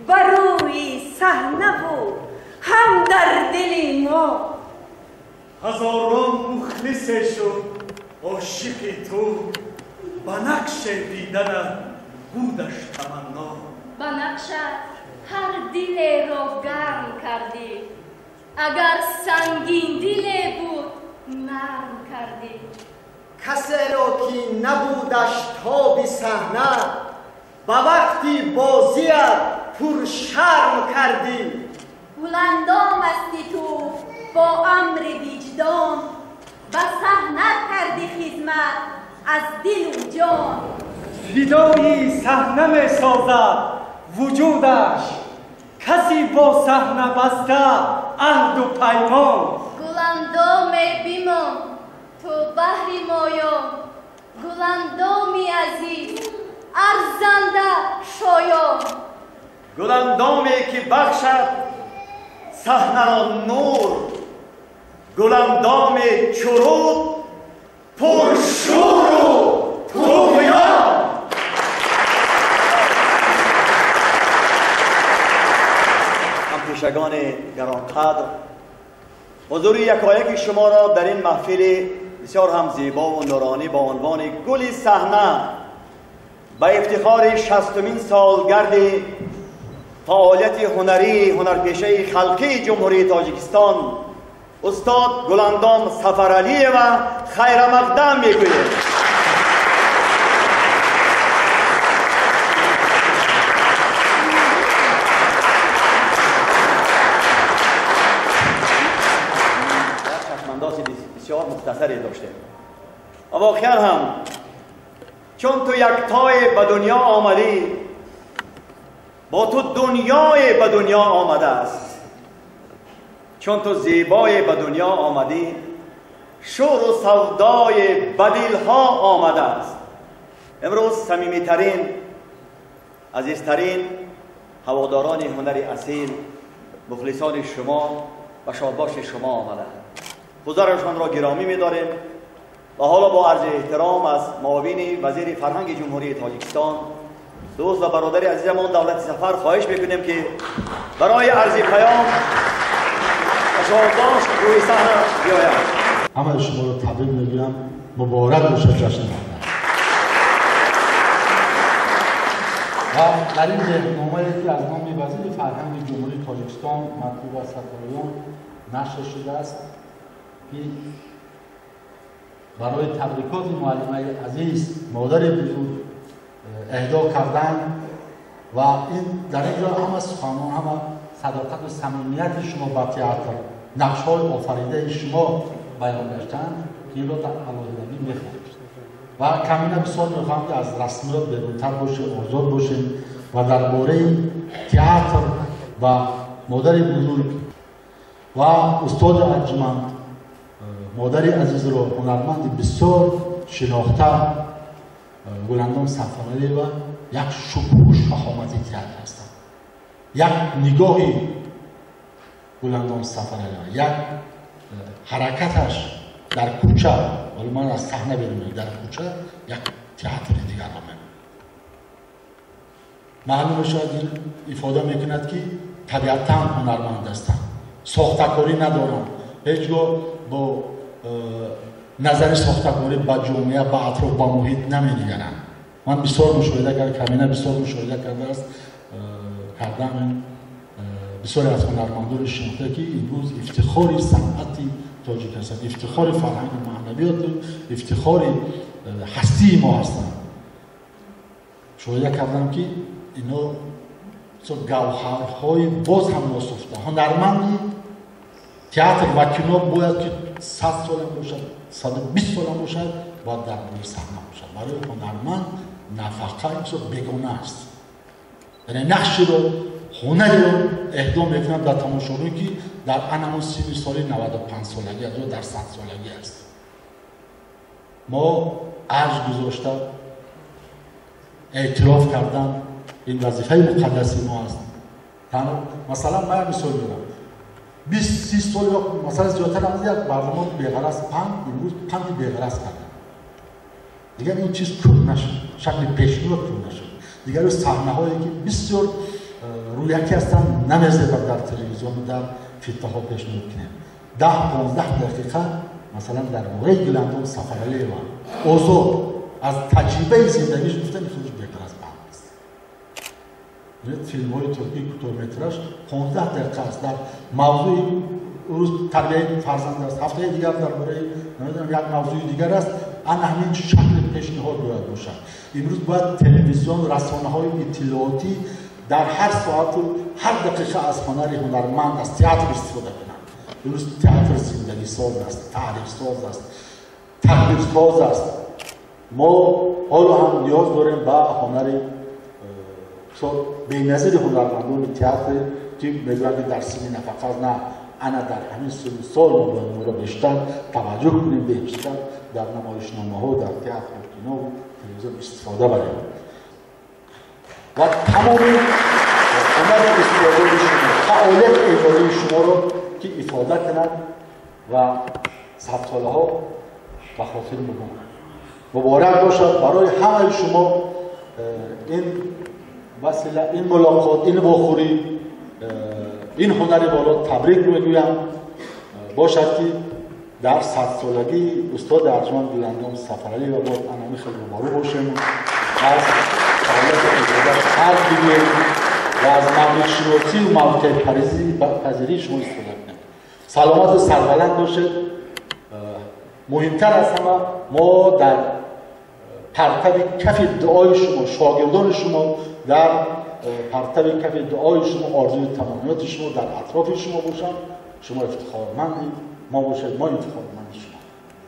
Ба рӯи саҳна ву ҳам дар дили мо. Ҳазорон мухлисе шуд ошиқи ту, ба нақше диданат будаш таманно. Ба нақшат ҳар дилеро гарм кардӣ, агар сангин диле буд нарм кардӣ. Касеро ки набудаш тоби саҳна, ба вақти бозият пуршарм кардӣ. Гуландом ҳастӣ ту бо амри виҷдон, ба саҳна кардӣ хизмат аз дилу ҷон. Фидои саҳна месозад вуҷудаш, каси бо саҳна баста аҳду паймон. Гуландоме бимон ту баҳри моён, гуландоми азиз арзанда шоён. Гуландоме ки бахшад саҳнаро нур, гуландоми чуруд пуршӯру туғён. Ҳампешагони гаронқадр, ҳузури якояки шуморо дар ин маҳфили бисёр ҳам зебову нуронӣ бо унвони гули саҳна ба ифтихори 60-умин солгарди фаъолияти ҳунарии ҳунарпешаи халқии Ҷумҳурии Тоҷикистон устод Гуландом Сафаралиева хайрамақдам мегӯем. Як чашмандози бисёр мухтасаре доштем ва воқеан ҳам чун ту яктое ба дунё омадӣ, бо ту дунёе ба дунё омадааст. Чун ту зебое ба дунё омадӣ, шӯру савдое ба дилҳо омадааст. Имрӯз самимитарин, азизтарин ҳаводорони ҳунари асил, мухлисони шумо ва шодбоши шумо омадаанд. Ҳузурашонро гиромӣ медорем ва ҳоло бо арзи эҳтиром аз муовини вазири фарҳанги Ҷумҳурии Тоҷикистон, дӯст ва бародари азизамон Давлати Сафар хоҳиш мекунем ки барои арзи паём ва шодбош рӯи саҳна биёяд. Ҳамаи шуморо табрик мегӯям, муборак бошад ҷашни Ваҳдат. Ва дар ин деҳномае ки аз номи вазири фарҳанги Ҷумҳурии Тоҷикистон Матлуба Сафароён нашр шудааст, ки барои табрикоти муаллимаи азиз, модари бузург эҳдо кардан ва ин дар ин ҷо ҳама суханон, ҳама садоқату самимияти шумо ба театр, нақшҳои офаридаи шумо баён гаштанд, ки инро дар алоҳидагӣ мехоҳем. Ва камина бисёр мехоҳам ки аз расмиёт берунтар бошем, озод бошем ва дар бораи театр ва модари бузург ва устоди арҷманд, модари азизро, ҳунарманди бисёр шинохта Гуландом Сафаралиева як шукӯҳу шаҳомати театр ҳастанд. Як нигоҳи Гуландом Сафаралиева, як ҳаракаташ дар кӯча, вале ман аз саҳна берун, дар кӯча як театри дигарро мебинам. Маълум мешавад, ин ифода мекунад ки табиатан ҳунарманд ҳастанд, сохтакорӣ надоранд, ҳеҷ гоҳ бо назари сохтакорӣ ба ҷомеа, ба атроф, ба муҳит наменигаранд. Ман бисёр мушоҳида кардам, камина бисёр мушоҳида кардааст, кардам бисёре аз ҳунармандони шинохта ки имрӯз ифтихори санъати тоҷик ҳастанд, ифтихори фарҳанги маънавиёту ифтихори ҳастии мо ҳастанд. Мушоҳида кардам ки ино гавҳарҳои боз ҳам носуфта. Ҳунарманди театр ва кино бояд ки 100 солам бошад, 120 солам бошад, бояд дар рӯи саҳна бошад. Барои ҳунарманд нафақа бисёр бегона аст. Яъне нақширо, ҳунариро эҳдо мекунад дар тамошобин ки дар анамон 30 соли 95 солагӣ аст ё дар 100 солагӣ аст. Мо арҷ гузошта эътироф кардан ин вазифаи муқаддаси мо аст. Масалан, ман мисол меорам. 20-30 сол ё масалан зиёдтар аз як барнома беғараз панд, имрӯз панди беғараз кардам. Дигар ин чиз кӯҳна нашуд, шакли пешниҳод кӯҳна нашуд. Дигар саҳнаҳое ки бисёр рӯякӣ ҳастанд, намезебад дар телевизиону дар фитнаҳо пешниҳод кунем. 10-15 дақиқа масалан дар бораи Гуландом Сафаралиева озод аз таҷрибаи зиндагиш гуфтани худаш беҳтар аз баъд аст. Филмҳои туркии кӯтоҳметраж 15 дақиқа аст, дар мавзӯи рӯз тарбияи фарзанд аст, ҳафтаи дигар дар бораи намедонам як мавзӯи дигар аст. Ана ҳамин шакли пешниҳод бояд бошад. Имрӯз бояд телевизион, расонаҳои иттилоотӣ дар ҳар соату ҳар дақиқа аз ҳунари ҳунарманд, аз театр истифода кунанд. Имрӯз театр зиндагисоз аст, таърихсоз аст, тақдирсоз аст. Мо ҳоло ҳам ниёз дорем ба ҳунари беназири ҳунармандони театр, ки мегӯянд ки дар синни нафақа на, ана дар ҳамин синну сол мо бояд онро бештар таваҷҷӯҳ кунем, бештар дар намоишномаҳо, дар театру кино, телевизион истифода барем ва тамоми ҳунари истеъдоди шумо, фаъолияти эҷодии шуморо ки ифода кунад ва садсолаҳо ба хотир бимонад. Муборак бошад барои ҳамаи шумо ин васила, ин мулоқот, ин вохӯрӣ, ин ҳунари боло табрик мегӯям. Бошад ки дар садсолагии устоди арҷманд Гуландом Сафаралиева боз анами хел рӯбарӯ бошем, аз фаъолияти эҷодаш ҳарф бигӯем ва аз мавқеъшиносию мавқеъпазирии шумо истифода кунем. Саломату сарбаланд бошед. Муҳимтар аз ҳама, мо дар партави кафи дуои шумо, шогирдони шумо дар партави кафи дуои шумо, орзуи тамомиёти шумо дар атрофи шумо бошанд. Шумо ифтихорманди мо бошед, мо ифтихорманди шумо.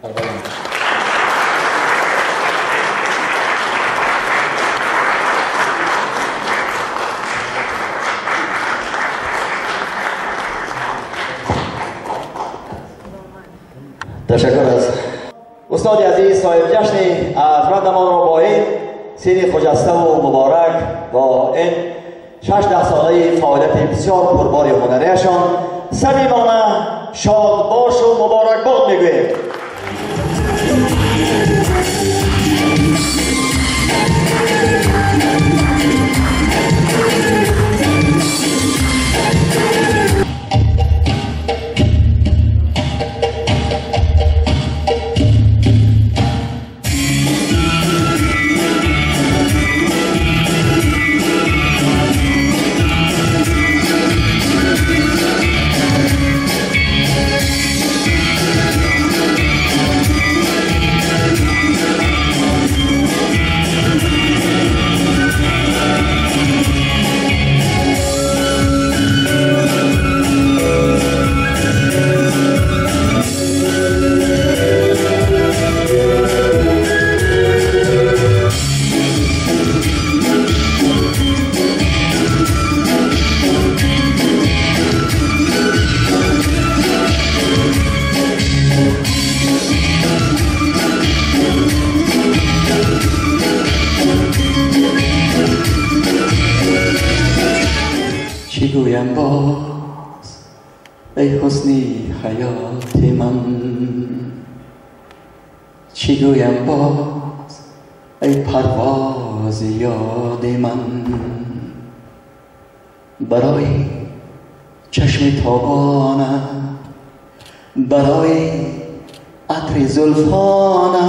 Сарбаланд бошед. Ташаккур аз устоди азиз, соҳиби ҷашни арҷмандамонро бо ин синни хуҷаставу муборак, бо ин 6 солаи фаъолияти бисёр пурбори ҳунарияшон самимона шодбошу муборакбод мегӯем. گویم باز ای حسنی حیات من، چی گویم باز ای پرواز یاد من، برای چشم تابانه، برای عطر زلفانه،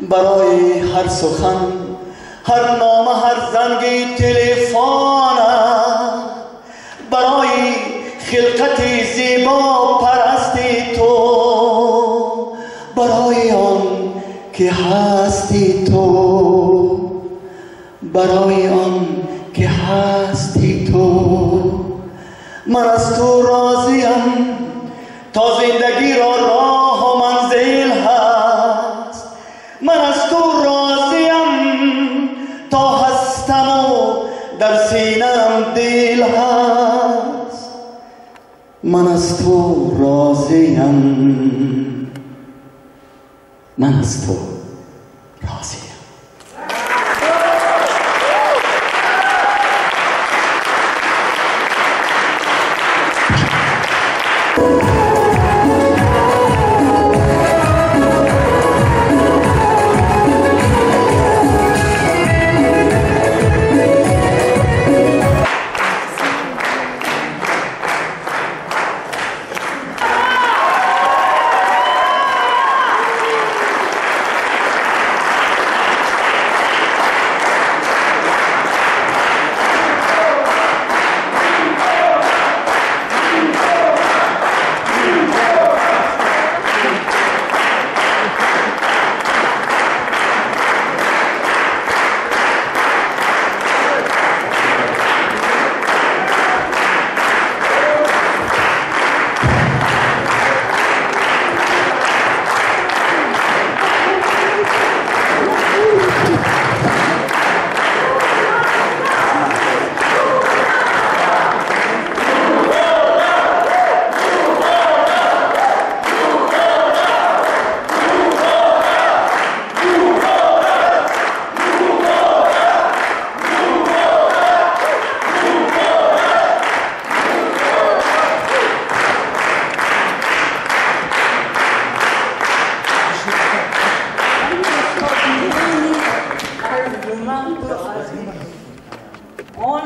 برای هر سخن، هر نامه، هر زنگ تلفانه، برای خلقت زیبا پرستی تو، برای آن که هستی تو، برای آن که هستی تو، من از تو راضیم تا زندگی را راه و منزل هست، من از تو راضیم تا هستم و در سینم دل هست، من از تو راضیم، من از تو راضیم.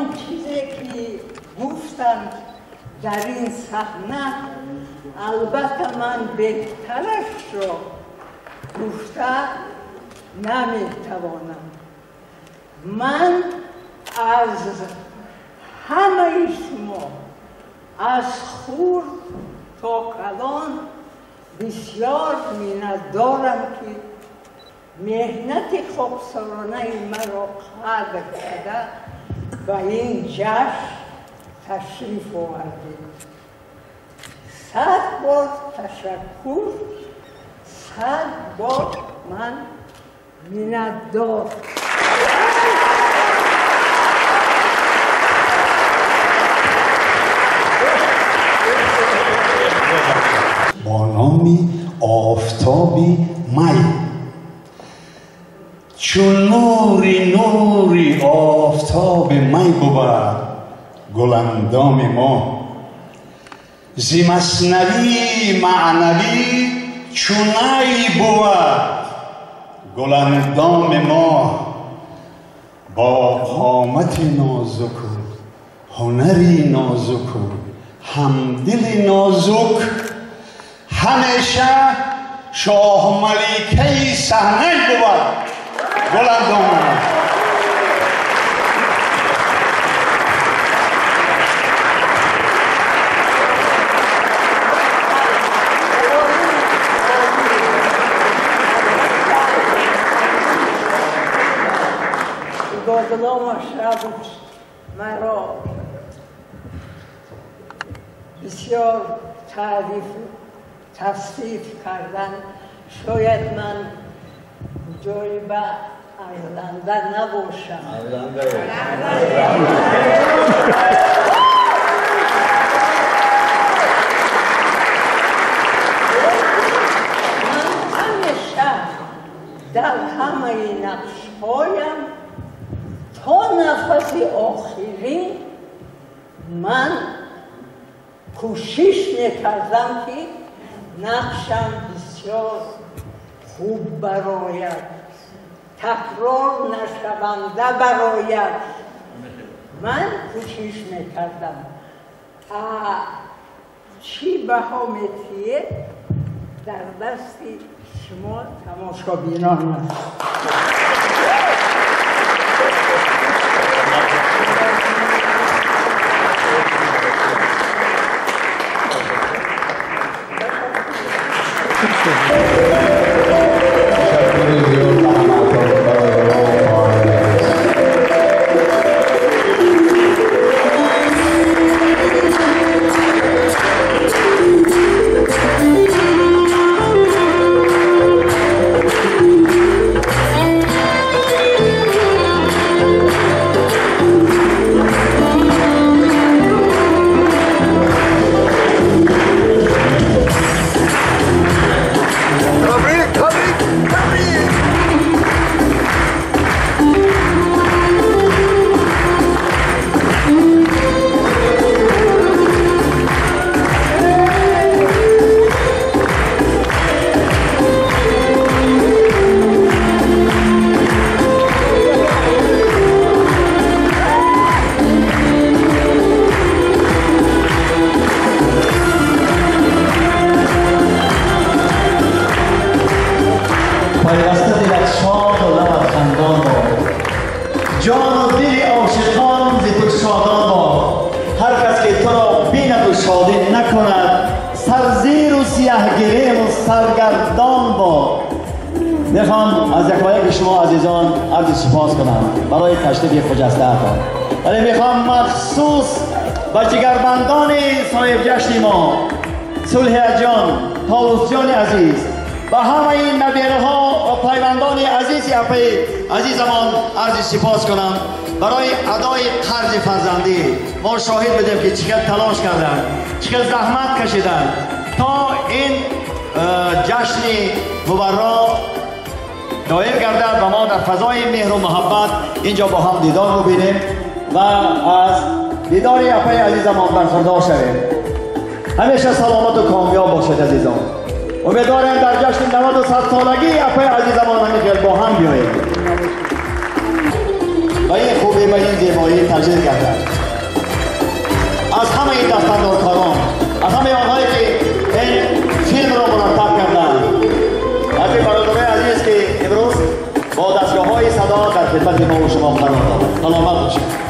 Он чизе ки гуфтанд дар ин саҳна, албатта ман беҳтарашро гуфта наметавонам. Ман аз ҳамаи шумо, аз хурд то калон, бисёр миннатдорам, ки меҳнати хоксоронаи маро қадр карда ба ин ҷашн ташриф овардед. 100 бор ташаккур, 100 бор ман миннатдор. Бо номи офтоби май, чун нури нури офтоби май бувад гуландоми мо, зи маснавии маънавӣ чунай бувад гуландоми мо, бо қомати нозуку ҳунари нозуку ҳамдили нозук, ҳамеша шоҳмаликаи саҳнай бувад гуландоми мо. Ибодулло Машрабович маро бисёр таъриф тавсиф кардан, шояд ман ҷои ба арзанда набошам. Ман ҳамеша дар ҳамаи нақшҳоям то нафаси охирин ман кӯшиш мекардам, ки нақшам бисёр хуб барояд, такрор нашаванда барояд. Ман кӯшиш мекардам. Чӣ баҳо метиҳед, дар дасти шумо тамошобинон аст. میخوام از یکایک شما عزیزان عرض سپاس کنم برای تشریف خجسته‌تان، ولی میخوام مخصوص به جگربندان صاحب جشن ما صلح جان، طاووس جان عزیز، به همه این نبیره ها و پیوندان عزیز عزیزمان عرض سپاس کنم برای ادای قرض فرزندی. ما شاهد بودیم که چقدر تلاش کردند، چقدر زحمت کشیدند تا این جشن مبرا دایر گردد و ما در فضای مهر و محبت اینجا با هم دیدار ببینیم و از دیدار اپای عزیزمان برخوردار شویم. همیشه سلامت و کامیاب باشد عزیزان. امیدوارم در جشن 90 سالگی اپای عزیزمان همین با هم بیاییم. و این خوبی ба ин зебоӣ таҷлил гардад. Аз ҳамаи дастандоркорон, аз ҳамаи онҳое ки ин филмро мураттаб карданд, аз ин бародарои азиз ки имрӯз бо дастгоҳҳои садо дар хидмати мо ва шумо қарор доданд. Саломат бошед.